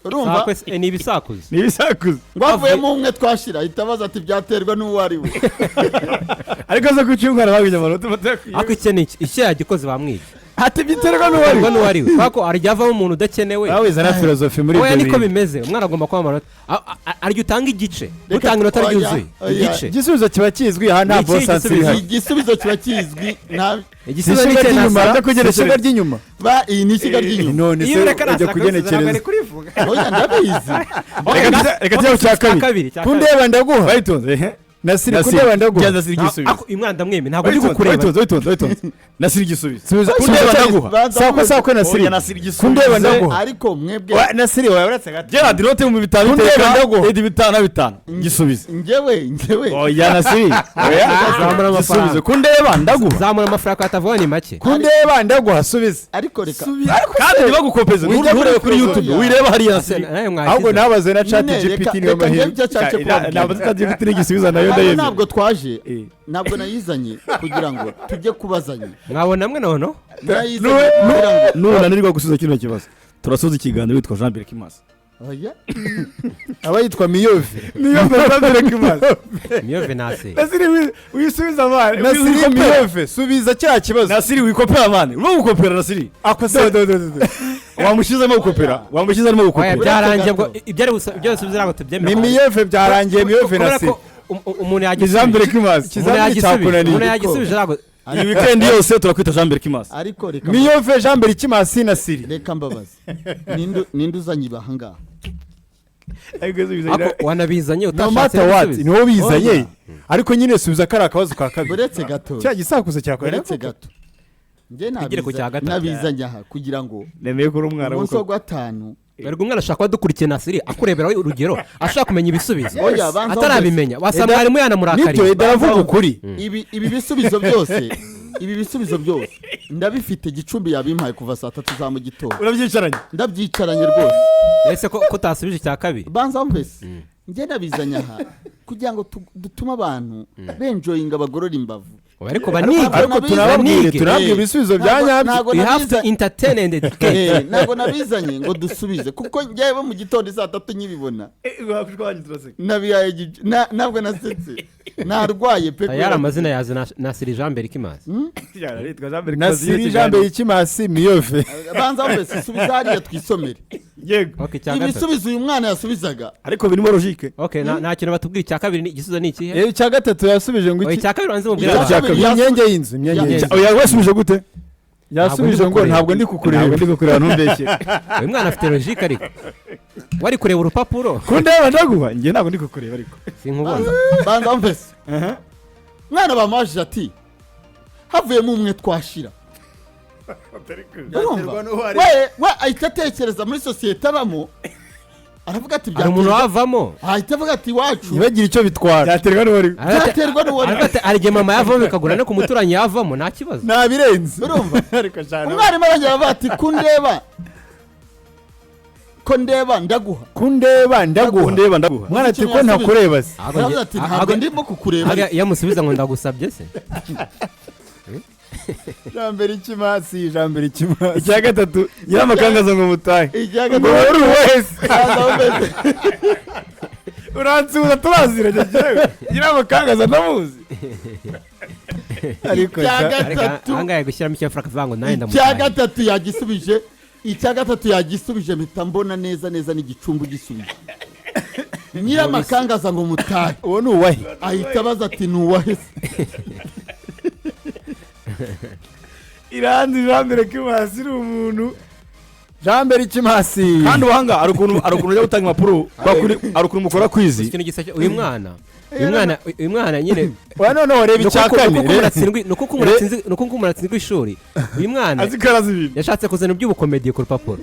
Urumva? Sakwe ni ibisakuzo. Ni ibisakuzo. Ngo havuyemo umwe twashira, ahita abaza ati: "Byaterwa n'uwo ari we." Ariko zo kuki umwana babwiye amanota batakwiye? Ariko icyo ni iki? Icyo yagikoze bamwica. Ati biterwa n'uwo ari Biterwa we. n'uwo ari we, kubera ko hari igihe havamo umuntu udakenewe. Nawe zana filozofi muri Oya, ibyo niko bintu. bimeze. Umwana agomba kuba amanota, arya utanga igice, utanga inota Oya, ryuzuye. Oya. Igice. Igisubizo kiba kizwi aha, nta Ni ikihe bon sens gisubizo? ihari. Igisubizo kiba kizwi, nta Igisubizo Ishyiga ni icyo. ry'inyuma. Nasa. Ishyiga ry'inyuma. Ba iyi ni ishyiga ry'inyuma. None Iyo se ureka ujya nasa ntabwo ari kugenekereza? kurivuga. Oya, ndabizi. Reka tujye ku cya kabiri. Kabiri, cya kabiri. Kundeba ndaguha. Bayitonze, ehe. Nasiri, kundeba ndaguha. Genda, Nasiri, igisubizo. Ako, uyu mwana ndamwemeye, ntabwo ndi Witonze, kukureba. witonze, witonze, witonze, Nasiri, igisubizo. Subiza. Kundeba Subiza. ndaguha. Banza Sakwe. mubaze. Sakwe, Nasiri. Oya, Nasiri, igisubizo. Kundeba ndaguha. Ariko mwebwe Wa, Nasiri, wawe uretse gato. Gerard, inote 5000 Kundeba iteka. ndaguha. Edi, bitanu na bitanu, igisubizo. Njyewe Oya, Nasiri, oya. Zamura amafaranga. Igisubizo: kundeba ndaguha. Zamura amafaranga, atavuga ni make. Kundeba ndaguha, subiza. Ariko reka. Kandi ntibagukopeze. Wijya Nturebe muri kuri filozofi. YouTube, wireba hariya, Nasiri. Nawe Ahubwo mwashyize. nabaze na Chat Nyine, GPT, niyo reka njyewe mahirwe. icyo nshatse kubabwira. Ntabwo Chat GPT n'igisubizo nayo Hano ndayemera. ntabwo twaje, Eh. ntabwo nayizanye kugira ngo tujye kubazanya. Mwabona mwe nono. Nayizanye kugira ngo Nunanirwa gusubiza kino kibazo, turasoza ikiganiro witwa Jean Pierre Kimasi. Oya. Aba yitwa Miyove. Niyo Jean Pierre Kimasi. Niyo venase. Nasiri, wisubiza amane. Nasiri Miyove, subiza cya kibazo. Nasiri, wikopera amane, urimo gukopera, Nasiri. Ako se do do do do. Wamushyizemo gukopera, wamushyize arimo Oya, gukopera. byarangiye ubwo. Gato. Ibyo ari ibyo bisubizo ntabwo tubyemera. Ni Miyove, byarangiye, Miyove. Kubera Nasiri. ko umuntu Ni Jean yagisubije. Pierre Kimasi. Umuntu Ikizamini yagisubije, cyakunaniye. umuntu yagisubije ntabwo. Iyi weekend yose turakwita Jean Pierre Kimasi. Ariko reka. Miyove Jean Mbere Kimasi, Nasiri. Reka mbabaze. Ninde uzanye ibi aha ngaha? Ako wanabizanye No utashatse matter what, gusubiza. niwo bizanye. Oya. Ariko nyine subiza kari akabazo ka kabiri. Uretse gato. Cya gisakuzo cyakorera. Uretse gato, njye Tugere ku cya gatatu. nabizanye aha kugira ngo Nemeye ko uri umwana. umunsi wa gatanu. Erega umwana ashobora kuba adukurikiye, Nasiri, akureberaho urugero, ashaka kumenya ibisubizo Oya, banza atarabimenya, wasanga mwarimu Nibyo. yanamurakariye. Eda aravuga ukuri. Ibi bisubizo byose, ibi bisubizo byose ndabifite. Gicumbi yabimpaye kuva saa 3 za mu gitondo. Urabyicaranye? Ndabyicaranye rwose. Ese ko utasubije icya kabiri? Banza wumvese. Njye nabizanye aha kugira ngo dutume abantu benjoyinga, bagorora imbavu. Oya, ariko banige. Ariko Ntabwo tunababwire Banige. tunababwire ibisubizo bya nyabyo. Ntabwo You have to entertain and educate. Ntabwo nabizanye ngo dusubize, kuko njyewe mu gitondo saa 3 nkibibona nabihaye ntabwo nasetse, narwaye pe. Yari amazina yazi Nasiri Jean Mbere Kimasi. Nasiri Jean Mbere Kimasi, Miyove. Banza wumvese, subiza hariya twisomere. Yego. Okay, icya gatatu. Ibisubizo uyu mwana yasubizaga. Ariko birimo logique. Okay, nta kintu batubwiye. Icya kabiri igisubizo ni ikihe? Icya gatatu yasubije ngo Oya, iki? icya kabiri banze mubwire Icya abantu. kabiri. Imyenge y'inzu, imyenge y'inzu. Oya, wasubije gute? Yasubije ngo ntabwo ndi kukureba. Ntabwo ndi kukureba, ntumbeshye. Uyu mwana afite logique, ariko wari kureba urupapuro. Kundeba ndaguha, njye ntabwo ndi kukureba ariko. Sinkubona. Banza wumvese. Mwana bamajije ati: "Havuyemo umwe twashira." Urumva we ahita atekereza muri sosiyete abamo, aravuga ati Hari umuntu byaterwa. wavamo. Ahita avuga ati: "Iwacu." Ntibagire icyo bitwara. Byaterwa n'uwari. Byaterwa n'uwari. Aravuga ati: "Hari igihe mama yavamo bikagura, no ku muturanyi yavamo nta kibazo." Ntabirenze. Urumva? Ariko cyane. Umwarimu arongera avuga ati: "Kundeba, ko ndeba ndaguha." Kundeba ndaguha. Kundeba ndaguha. Mwana ati: "Ko ntakureba se?" Ahubwo Aravuga ati: "Ntabwo ndimo kukureba." Ahubwo iyo amusubiza ngo: "Ndagusabye se?" Jean Mbere Kimasi, Jean Mbere Kimasi. Icya gatatu, nyiramakangaza ngo mutahe. Icya Ngo gatatu. uri wese. Banza wumvese. Uransuhuza turaziranye, njyewe nyiramakangaza ndamuzi. Ariko Icya Ariko gatatu. ahangaha gushyiramo icyafura akavuga ngo nawe Icya ndamutaye. gatatu yagisubije, icya gatatu yagisubije, mpita mbona neza neza n'igicumbi gisubije: "Nyiramakangaza ngo mutahe." Uwo ni uwahe? Ahita abaza ati: "Ni uwahe se?" Iranzi Jean Mbere Kimasi ni umuntu. Jean Mbere Kimasi. Kandi ubuhanga, hari ukuntu ujya gutanga impapuro kwa hari ukuntu mukora quiz. Ikintu giseke, uyu mwana nyine. Oya, noneho reba Ni icya uko kane. umuntu atsindwa, ni uko umuntu atsindwa ishuri. Uyu mwana Azi ko arazi ibintu. yashatse kuzana iby'ubukomediye ku rupapuro,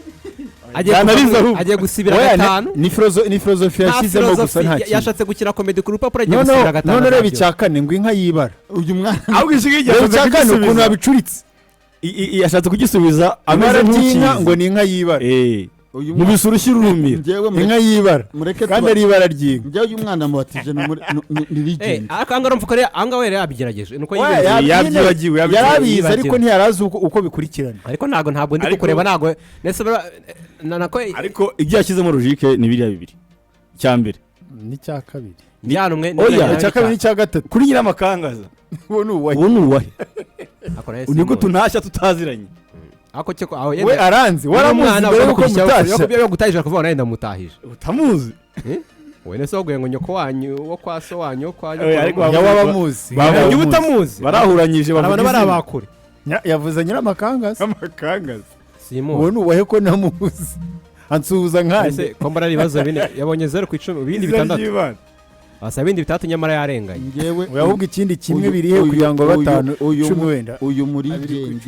agiye Yanarize ahubwo. agiye gusibira Oya, gatanu. ni filozofi Nta yashyizemo gusa, filozofi, nta kintu. yashatse gukina komedi ku rupapuro, agiye Noneho gusibira gatanu. none reba ntabyo. icya kane ngo: "Inka yibara." Uyu mwana Ahubwo iki ngiki Reba yashatse icya kane ukuntu kugisubiza. yabicuritse. Yashatse kugisubiza ameze Ibara ry'inka nk'ukizi. ngo ni inka yibara. Eh, Uyu mwana Mubise urushyi rurumira. Njyewe Inka y'ibara mureke kandi ari ibara ry'inka. Njyewe uyu mwana mubatije ni ni legend. Ariko ahangaha urumva ko rero ahangaha we yari yabigerageje, nuko Oya, yibereye. Yabyibagiwe, yabyibagiwe. Yarabizi ariko ntiyarazi uko bikurikirana. Ariko ntabwo ndi kukureba, ntabwo ndetse nako. Ariko ibyo yashyizemo logique ni biriya bibiri, icya mbere N'icya kabiri. Njyana umwe. Oya, Icya kabiri n'icya gatatu. Kuri Nyiramakangaza. Uwo ni uwahe? Uwo ni uwahe? Akora. Ni gute untashya tutaziranye? Ariko cyo aho We aranzi, waramuzi mbere yuko mutashya. Yo gutahije kuvuga nawe ndamutahije. Utamuzi. Wowe nese waguye ngo nyoko wanyu wo kwa so wanyu wo kwa Oya, ariko nyoko. Yawe abamuzi. Niba utamuzi barahuranyije hari abantu bavuga bari izina. abakure. Yavuze Nyiramakangaza. Amakangaza. Simuzi. Uwo ni uwahe ko namuzi ansuhuza Ese nkanjye? ko mbona ari ibibazo bine, yabonye 0 ku 10, ibindi Izina 6 ry'Imana. Asaba ibindi 6, nyamara yarenganye. Njyewe Oya, ahubwo ikindi kimwe birihe kugira kugira ngo 5 10 wenda. Uyu muri legend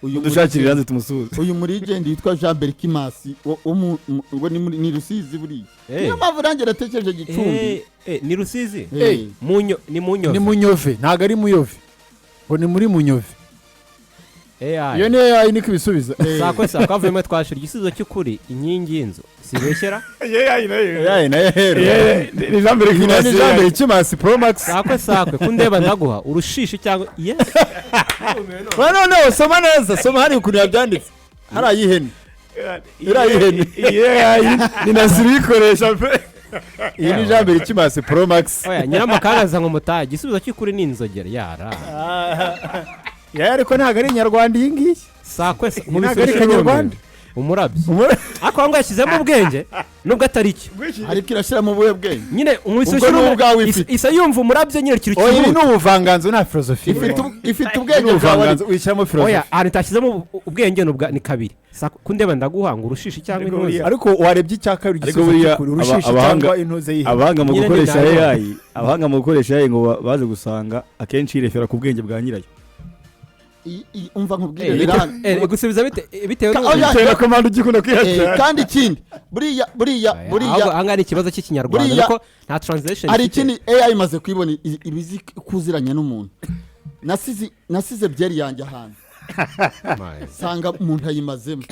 uyu muri Dushakire iranze tumusuhuze. Uyu muri legend witwa Jean Berkimas wo ngo ni Rusizi buriya. Niyo mpamvu nanjye natekereje Gicumbi. Ni Rusizi. Eh. Munyo ni Munyove. Ni Munyove, ntabwo ari Muyove, ngo ni muri Munyove. AI. Iyo ni AI niko ibisubiza. Sakwe sakwe avuyemo twashira igisubizo cy'ukuri, inkingi y'inzu sibeshyera. AI nayo hero. Ni Jean Iyi nayo ni Berkimas. Jean Berkimas Pro Max. Sakwe sakwe kundeba ndaguha urushishi cyangwa yes. Oya, noneho soma neza, soma hari ukuntu yabyanditse hari ay'ihene, iriya y'ihene. Iyi AI ni Nasiri uyikoresha pe. Iyi ni Jean Berkimas Pro Max. Oya, Nyiramakangaza ngo mutahe, igisubizo cy'ukuri ni inzogera yara. Ya, ariko ntabwo ari inyarwanda iyi ngiyi. Sakwe Ntabwo ari Kanyarwanda. Umurabyo, ariko aho ngaho yashyizemo ubwenge nubwo atari cyo. Ariko irashyira mu buhe bwenge? Nyine umubise. Ubwo ni ubwawe ifite. Isa yumva umurabyo nyine ikintu Oya, ibi ni cyihuta. ubuvanganzo, nta filozofi. Ifite Ni ubwenge bwawe. ubuvanganzo wishyiramo Oya, filozofi. ahantu itashyizemo ubwenge ni ubwa ni kabiri. Kundeba ndaguha ngo urushishi cyangwa Ariko intuza. Ariko warebye icya kabiri, Ariko igisubizo buriya cy'ukuri, urushishi cyangwa intuze y'ihene. Abahanga mu Nyine gukoresha ni AI, abahanga mu gukoresha AI ngo baje gusanga akenshi yirefera ku bwenge bwa nyirayo. Umva nkubwire, Gusubiza bitewe Oya, Bitewe na commande ugikunda kwihatira. Kandi ikindi buriya Ahubwo ahangaha ni ikibazo cy'Ikinyarwanda, nuko nta translation hari ifite. ikindi AI imaze kuyibona, ibizi kuziranya n'umuntu. Nasize byeri yanjye ahantu, nsanga umuntu ayimazemo.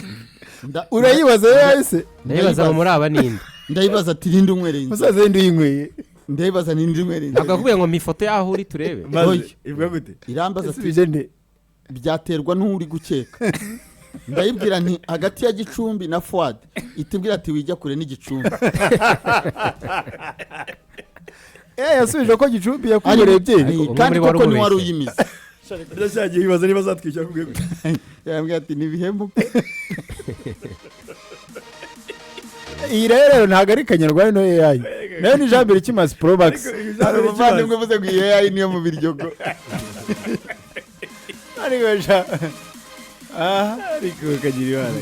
Urayibaza yahise? Ndayibaza ngo muri aba ninde? Ndayibaza ati: "Ninde unywereye inzoga?" Musaza wenda uyinyweye. Ndayibaza: "Ninde unywereye Ntabwo inzoga?" yakubwiye ngo mpa ifoto y'aho uri turebe? Maze Oya. ivuga gute? Irambaza ati: Yasubije nde? "Byaterwa n'uri gukeka." Ndayibwira nti: "Hagati ya Gicumbi na Fuad." Itibwira ati: "Wijya kure n'Igicumbi." Yasubije ko Gicumbi yakubereye byeri. Ariko umwe Kandi muri bo koko wari ni wari umubeshye. uyimize. Ndacyagiye wibaza niba azatwishyura kubwiye gute. Yambwira ati: "Ntibihembo." Iyi rero ntabwo ari kanyarwanda, ino AI nayo ni Jean Berkimas Pro Max. Hari umuvandimwe uvuze ngo iyi AI niyo mu Biryogo. Ariko sha aha. Ariko kagira ibara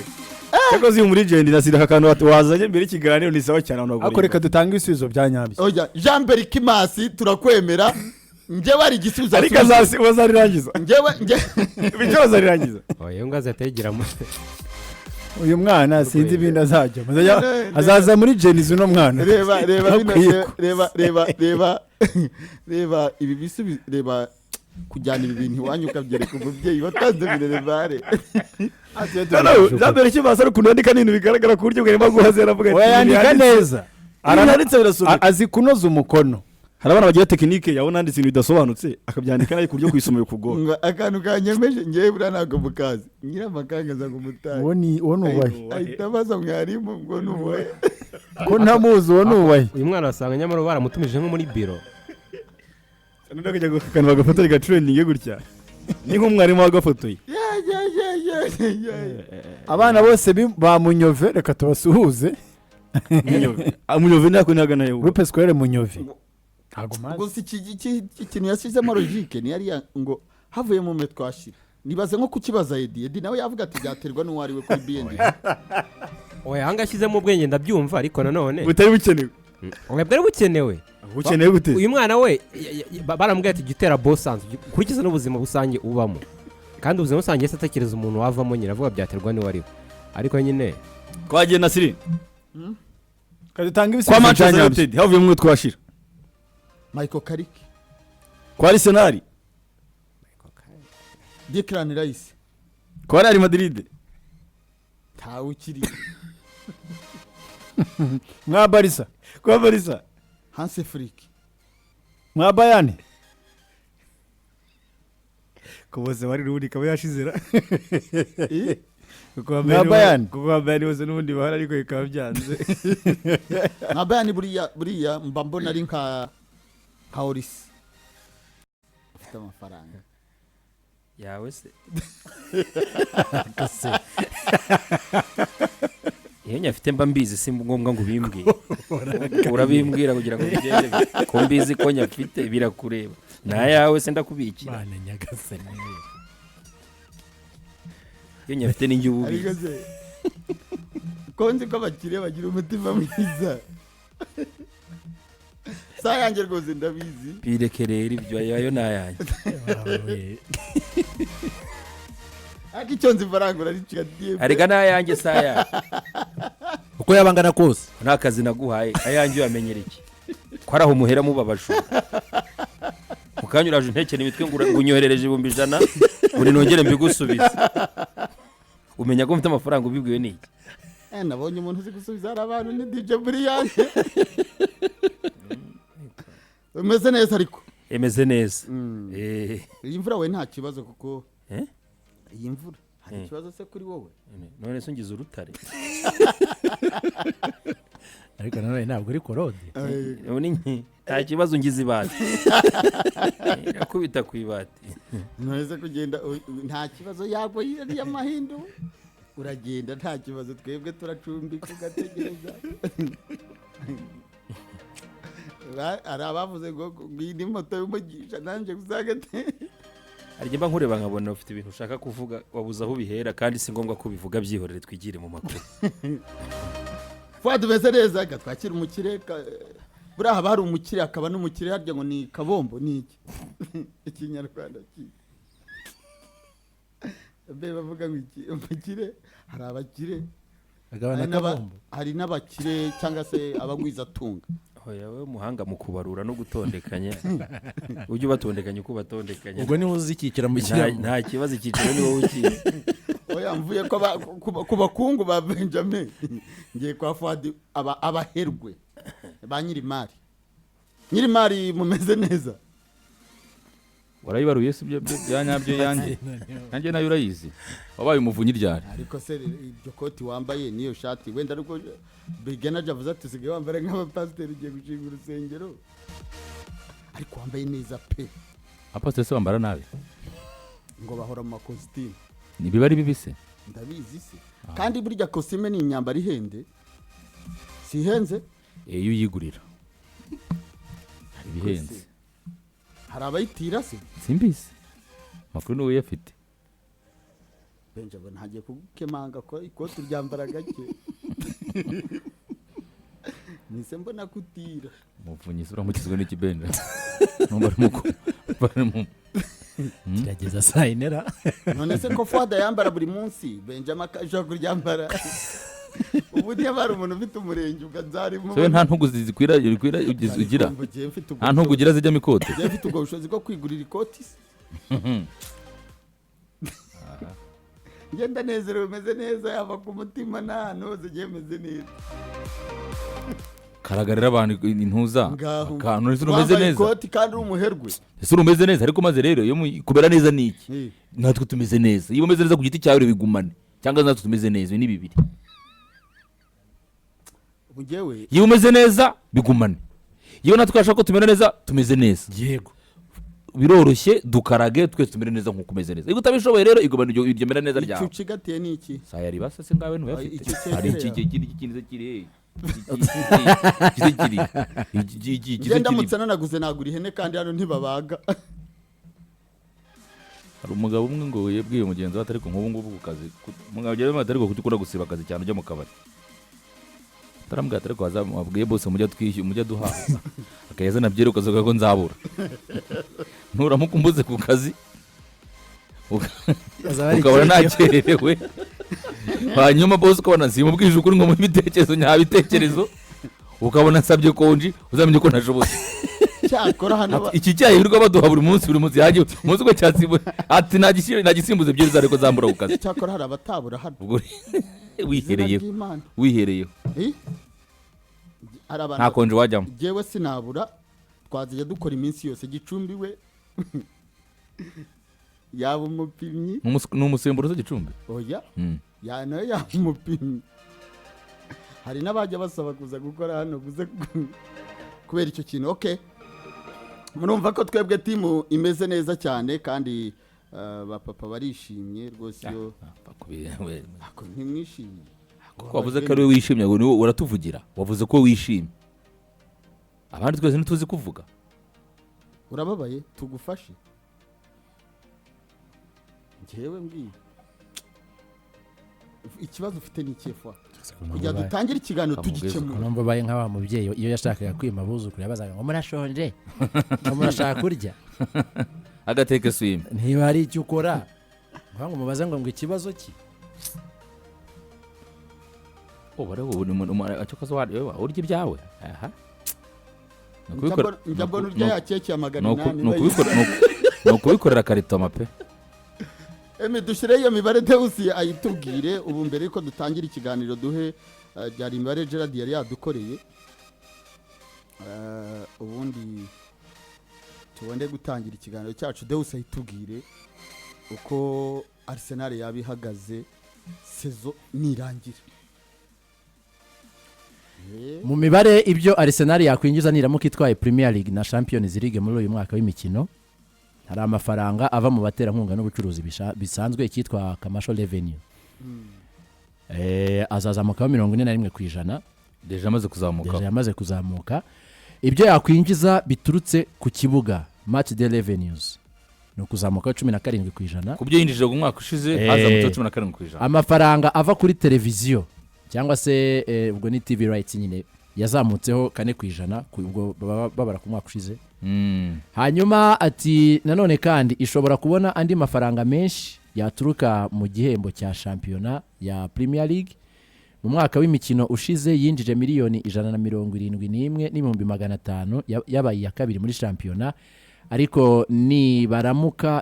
cyakoze uyu muri legend Nasiri, aka kantu wazanye mbere y'ikiganiro ni sawa cyane, abantu Ariko reka dutange ibisubizo bya nyabyo. Oya, Jean Berkimas turakwemera. Njyewe hari igisubizo Ariko asubije. azarirangiza. Njyewe nge Bityo azarirangiza. Oya, iyo ngazi yatayigiramo. Uyu mwana sinzi ibindi azajya azaza muri Gen Z uno mwana. Reba bino. Akwiye Reba reba reba reba ibi bisubizo, reba kujyana ibi bintu iwanyu ukabyereka umubyeyi watanze minerval. No, Jean Berkimas ari ukuntu yandika n'ibintu bigaragara ku buryo bwarimo guhaza yaravuga ati Oya, yandika neza. Ibintu yanditse birasomeka. Azi kunoza umukono. Hari abana bagira technique, yabona yanditse ibintu bidasobanutse akabyandika nabi ku buryo kuyisoma bikugora. Ngo akantu kanyemeje ngewe buriya ntabwo mukazi, Nyiramakangaza ngo umutahe. Uwo ni uwahe? Ahita abaza mwarimu ngo ni uwahe? Ko ntamuzi, uwo ni uwahe? Uyu mwana wasanga nyamara baramutumije nko muri biro. Noneho akajya akantu bagafotora igatrendinge gutya, ni nk'umwarimu wagafotoye. Ya ya ya ya ya ya. Abana bose ba Munyove reka tubasuhuze. Munyove ntako ntagana yo. Groupe scolaire Munyove, ntabwo mazi. Gusa iki kintu yashyizemo logique ntiyari ngo havuyemo umwe twashira. Nibaze nko kukibaza Edi, Edi nawe yavuga ati byaterwa n'uwo ari we kuri BND. Oya, ahangaha ashyizemo ubwenge ndabyumva, ariko nanone Butari bukenewe. Oya, bwari bukenewe. Bukenewe gute? Uyu mwana we baramubwiye ati: "Jya utera bosanse ukurikize n'ubuzima busange ubamo." Kandi ubuzima busange yahise atekereza umuntu wavamo nyine, avuga byaterwa n'uwo ari we, ariko nyine Twagiye, Nasiri. Dutanga Kwa ibisubizo bya Manchester nyabyo. United havuyemo umwe twashira. Michael Carrick. Kwa Arsenal. Declan Rice. Kwa Real Madrid. Ntawe ukiri. Mwa Barça. Kwa Barça. Hansi Flick. Mwa Bayern. Ko bose bari n'ubundi ikaba yashizera. Kuko Mwa Bayern. Kuko ba Bayern bose n'ubundi bahari, ariko bikaba byanze. Nka Bayern, buriya mba mbona ari nka Olise ufite amafaranga. Yawe se iyo nyafite mba mbizi, si ngombwa ngo ubimbwire. Urabimbwira kugira ngo bigende bite? Ko mbizi ko nyafite, birakureba? Nayawe se ndakubikira? Bana nyagasani. Iyo nyafite ninjye uba Ariko ubizi. se ko nzi ko abakire bagira umutima mwiza, sa yanjye rwose ndabizi. Bireke rero ibyo, ayo ni ayanjye. Ariko icyo nzi, ifaranga uraricikatiye. Arega ni ayanjye, si ayanjye. Uko yaba angana kose. Nta kazi naguhaye, ayanjye uyamenyera iki? Ko ari aho muhera muba abajura? Mu kanya uraje untekera imitwe ngo unyoherereje 100,000, ngo nongere mbigusubize. Umenya ko mfite amafaranga ubibwiwe n'iki? Nabonye umuntu uzi gusubiza hari abantu, ni DJ Brian. Umeze neza ariko? Emeze neza. Iyi mvura we nta kibazo kuko Eh? iyi mvura hari Eh. ikibazo se kuri wowe? None se ngize urutare? Ariko nanone ntabwo uri korode. Ubu ni nta kibazo, ngize ibati. Irakubita ku ibati. None se kugenda nta kibazo, yagwa ariya mahindu uragenda nta kibazo, twebwe turacumbika ugategereza. Hari abavuze ngo iyi ni moto y'umugisha, nanjye usanga Hari igihe mba nkureba nkabona ufite ibintu ushaka kuvuga, wabuze aho ubihera, kandi si ngombwa ko ubivuga, byihorere twigire mu makuru. Fuad, umeze neza? Ga twakira umukire. Buriya haba hari umukire hakaba n'umukire, harya ngo ni kabombo, ni iki ikinyarwanda ki mbe bavuga ngo iki? Umukire, hari abakire. Agabana. Hari Kabombo. Hari n'abakire cyangwa se abagwizatunga. Oya, wowe umuhanga mu kubarura no gutondekanya, ujye ubatondekanya uko ubatondekanya. Ubwo niwe uzikikira mu kiramo. Nta kibazo, icyiciro ni wowe ukizi. Oya, mvuye ko ku bakungu ba Benjamin, ngiye kwa Fuad, abaherwe ba nyirimari. Nyirimari, mumeze neza? Warayibaruye si byo bya nyabyo? Yanjye nayo urayizi, wabaye umuvunyi ryari? Ariko se iryo koti wambaye n'iyo shati, wenda ariko Briganaje avuze ati usigaye wambara nk'abapasiteri, ugiye gushinga urusengero, ariko wambaye neza pe. Apasiteri se bambara nabi? Ngo bahora mu makositimu. Ntibiba ari bibi se? Ndabizi se? Kandi burya kositime ni imyambaro ihende, si ihenze? Iyo uyigurira ibihenze. Hari abayitira se? Simbizi, amakuru niwe uyafite. Benjamin, ntagiye kugukemanga ko ikoti ryambara gake, nise mbona kutira. Umuvunyi se uramukizwa n'ikibenja numva ari bari mu Kirageza saa yinera. None se ko Fuad yambara buri munsi, Benjamin akashobora kuryambara ubu? Niba hari umuntu ufite umurenge ubwo. So nta ntugu zikwira zikwira ugira? Mfite ubwo Nta ntugu ugira zijyamo ikote? Njyewe mfite ubwo bushobozi bwo kwigurira ikoti se? Ngenda nezerewe, meze neza, yaba ku mutima n'ahantu hose ngiye meze neza. Karagarira abantu intuza. Ngaho. Akantu ese urumeze Wambaye neza. ikoti kandi uri umuherwe. Ese urumeze neza? Ariko maze rero iyo kumera neza ni iki? Natwe tumeze neza. Iyo umeze neza ku giti cyawe bigumane, cyangwa natwe tumeze neza, ibi ni bibiri. Ubu njyewe Iyo umeze neza bigumane, iyo natwe twashaka ko tumera neza, tumeze neza. Yego. Biroroshye, dukarage twese tumere neza nk'uko umeze neza. Iyo utabishoboye rero, igumane iryo mera neza Icyo ryawe. ucigatiye ni iki? Saya ribasa se ngawe ntuyafite? Icyo cyegereye. Hari iki iki iki iki kiri he? Iki kiri iki iki iki Njye ndamutse nanaguze nagura ihene, kandi hano ntibabaga. Hari umugabo umwe ngo yabwiye mugenzi we ati ariko nk'ubu ngubu ku kazi umugabo agira ati ariko kuki ukunda gusiba akazi cyane ujya mu kabari? Ataramubwira ati ariko wabwiye bose mujya twishyura, mujya duhaha, akayazana byeri, ukazoga ko nzabura nuramuka umbuze ku kazi Azaba ari ukabona ikibazo. Nakererewe, hanyuma bose ukabona simubwije ukuri ngo mu bitekerezo nyabitekerezo, ukabona nsabye konji, uzamenye ko ntashobotse. Cyakora hano Ati, iki cyayi birirwa baduha buri munsi, buri munsi yagiye umunsi uko cyasimbuye, ati nagisimbuze ebyiri ariko zambura ku kazi. Cyakora hari abatabura hano. Ubwo Izina wihereyeho. ry'Imana. Wihereyeho. Eh? Hari abantu Nta congé wajyamo. Jyewe sinabura, twazajya dukora iminsi yose. Gicumbi we yaba umupimyi. Ni umusemburo se Gicumbi? Oya. Ya nayo yaba umupimyi. Hari n'abajya basaba kuza gukora hano kuze kubera icyo kintu. Okay, murumva ko twebwe team imeze neza cyane kandi ba papa barishimye rwose iyo Ako ntimwishimye? Kuko wavuze ko ari we wishimye, ngo niwe uratuvugira. Wavuze ko wishimye, abandi twese ntituzi kuvuga. Urababaye, tugufashe? Njyewe mbwira, ikibazo ufite ni ikihe kugira dutangire ikiganiro Kamubwize. tugikemura? Numva ubaye nka wa mubyeyi, iyo yashakaga kwima abuzukuru yabazaga ngo: "Murashonje?" ngo: "Murashaka kurya?" Agateke swime. Niba hari icyo ukora ngo mubaze ngo ikibazo ki? Oh, bari ubu ni umuntu cyokoze urya ibyawe aha. Ni Njya mbona urya ya keke ya magana ni inani. Ni ukubikorera karitoma pe. Emi, dushyireho iyo mibare, Dewusi ayitubwire ubu mbere yuko dutangira ikiganiro. Duhe byari imibare Gerard yari yadukoreye. Ubundi tubone gutangira ikiganiro cyacu. Dewusi ayitubwire uko Arsenal yaba ihagaze saison nirangira. Mu mibare, ibyo Arsenal yakwinjiza niramuka itwaye Premier League na Champions League muri uyu mwaka w'imikino, hari amafaranga ava mu baterankunga n'ubucuruzi bisanzwe, icyitwa commercial revenue, azazamukaho 41%. Déjà amaze kuzamuka. Déjà yamaze kuzamuka. Ibyo yakwinjiza biturutse ku kibuga, match day revenues, ni ukuzamukaho 17%. Ku byo yinjije mu mwaka ushize hazamutseho 17%. Amafaranga ava kuri televiziyo cyangwa se ubwo ni TV rights nyine, yazamutseho 4%, ubwo baba babara ku mwaka ushize. Hanyuma ati nanone kandi ishobora kubona andi mafaranga menshi yaturuka mu gihembo cya shampiyona ya Premier League. Mu mwaka w'imikino ushize yinjije 171,500,000, yabaye iya kabiri muri shampiyona, ariko nibaramuka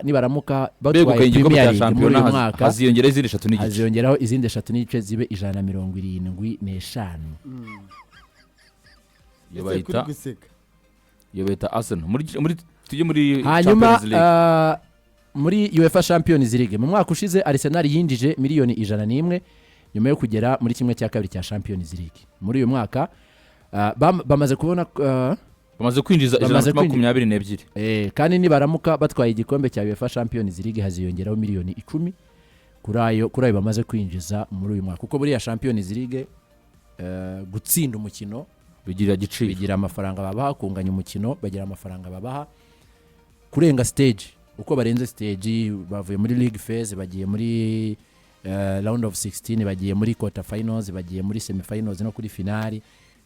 batwaye Begukanye igikombe Premier cya League muri shampiyona, uyu mwaka, haziyongeraho izindi 3.5. haziyongeraho izindi 3.5, zibe 175. Iyo Ese bayita kuri guseka? Iyo bayita Arsenal muri tujye muri Hanyuma Champions League. Muri UEFA Champions League mu mwaka ushize, Arsenal yinjije miliyoni 101 nyuma yo kugera muri 1/2 cya Champions League. Muri uyu mwaka bamaze kubona bamaze kwinjiza ijana bamaze na 22. Kandi nibaramuka batwaye igikombe cya UEFA Champions League, haziyongeraho miliyoni 10 kuri ayo bamaze kwinjiza muri uyu mwaka, kuko buriya Champions League gutsinda umukino bigira agaciro. Bigira amafaranga babaha. Kunganya umukino bagira amafaranga babaha. Kurenga stage, uko barenze stage, bavuye muri league phase bagiye muri round of 16, bagiye muri quarter finals, bagiye muri semifinals no kuri finali,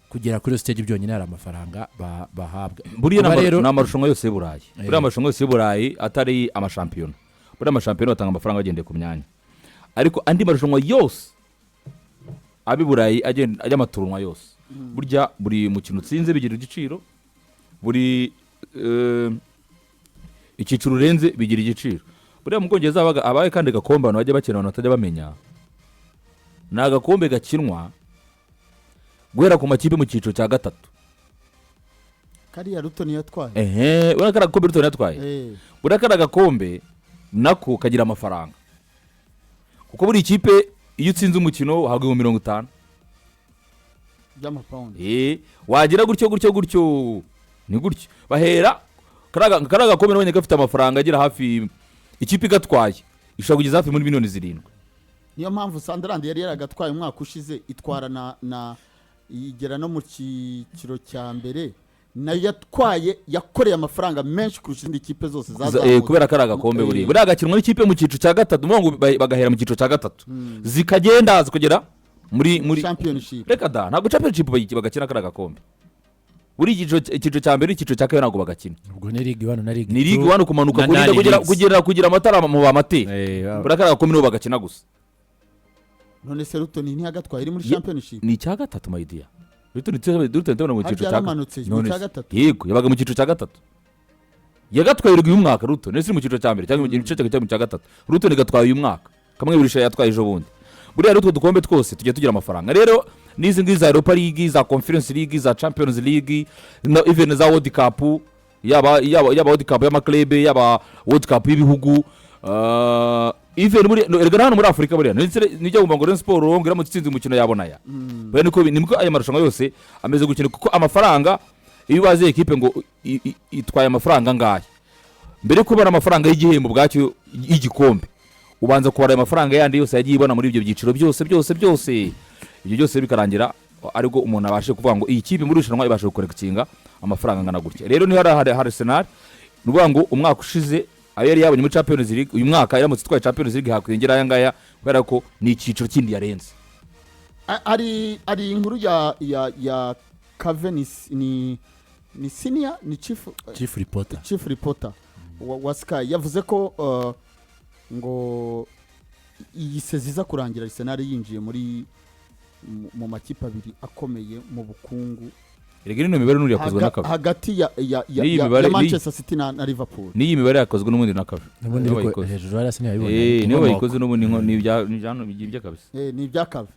kugera kuri iyo stage byonyine hari amafaranga bahabwa. Buriya Kuba ni amarushanwa yose y'u Burayi. Buriya amarushanwa yose y'u Burayi atari amashampiyona, buriya amashampiyona batanga amafaranga bagendeye ku myanya, ariko andi marushanwa yose ab'i Burayi ajya amatournoi yose, burya buri mukino utsinze bigira igiciro, buri icyiciro urenze bigira igiciro. Buriya mu Bwongereza habaye kandi gakombe abantu bajya bakina, abantu batajya bamenya, ni agakombe gakinwa guhera ku makipe mu cyiciro cya gatatu. Kariya Luton yatwaye. Ehe, buriya kariya gakombe Luton yatwaye, buriya kariya gakombe nako kagira amafaranga, kuko buri kipe iyo utsinze umukino uhabwa 50,000 by'amapawundi. Wagira gutyo gutyo gutyo, ni gutyo bahera. Kariya gakombe nabonye gafite amafaranga agera hafi, ikipe igatwaye ishobora kugeza hafi muri miliyoni 7. Niyo mpamvu Sunderland yari yaragatwaye umwaka ushize, itwara na igera no mu cyiciro cya mbere, nayo yatwaye, yakoreye amafaranga menshi kurusha izindi kipe zose zazamutse. Kubera kariya gakombe, buriya gakinwa n'ikipe mu cyiciro cya gatatu, ni ukuvuga ngo bagahera mu cyiciro cya gatatu, zikagenda zikagera muri Championship. Reka da, ntabwo Championship bagakina kariya gakombe. Buri icyiciro cya mbere, icyiciro cya kabiri ntabwo bagakina. Ubwo ni League One na League Ni League Two One kumanuka na kurinda nani kugera leagues. kugira amatara mu bamateri. Buriya kariya gakombe nibo bagakina gusa. None se Luton ntiyagatwaye iri muri Championship? Ni icya gatatu, my dear. Luton tubona mu Harya cyiciro cya yaramanutse mu None cya se- gatatu? Yego, yabaga mu cyiciro cya gatatu, yagatwaye uyu mwaka Luton. Nese iri mu cyiciro cya mbere cyangwa mu cyiciro cya cya gatatu? Luton igatwaye uyu mwaka, kamwe burisha yatwaye ejo bundi. Buriya rero utwo dukombe twose tujya tugira amafaranga rero. N'izi ngizi za Europa League, za Conference League, za Champions League, na even za World Cup, yaba World Cup y'amaklebe, yaba World Cup y'ibihugu, even muri no, erega na hano muri Afurika buriya ndetse nijya wumva ngo Rayon Sport ngo iramutse itsinze umukino yabona aya. Buriya niko aya marushanwa yose ameze gukina, kuko amafaranga, iyo ubaze ekipe ngo itwaye amafaranga angahe, mbere yo kubona amafaranga y'igihembo ubwacyo y'igikombe, ubanza kubara ayo mafaranga yandi yose yagiye ibona muri ibyo byiciro byose byose byose. Ibyo byose bikarangira aribwo umuntu abashe kuvuga ngo iyi kipe muri irushanwa ibasha gukorekitinga amafaranga angana gutya. Rero niho hari Arsenal, ni ukuvuga ngo umwaka ushize ayo yari yabonye muri Champions League, uyu mwaka iramutse itwaye Champions League hakwiyongera aya ngaya, kubera ko ni icyiciro kindi yarenze. Hari inkuru ya Kave, ni senior, ni chief Chief reporter. Chief reporter wa Sky yavuze ko ngo iyi sezi iza kurangira Arsenal yinjiye mu makipe abiri akomeye mu bukungu. Erega ino mibare n'undi yakozwe na Kave. Hagati ya N'iyi ya Manchester City na Liverpool. N'iyi mibare yakozwe n'ubundi na Kave. N'ubundi Niwe ariko wayikoze. hejuru hariya sinayibona. Niwe wayikoze n'ubundi, ni ibya kabisa. Ni ibya Kave.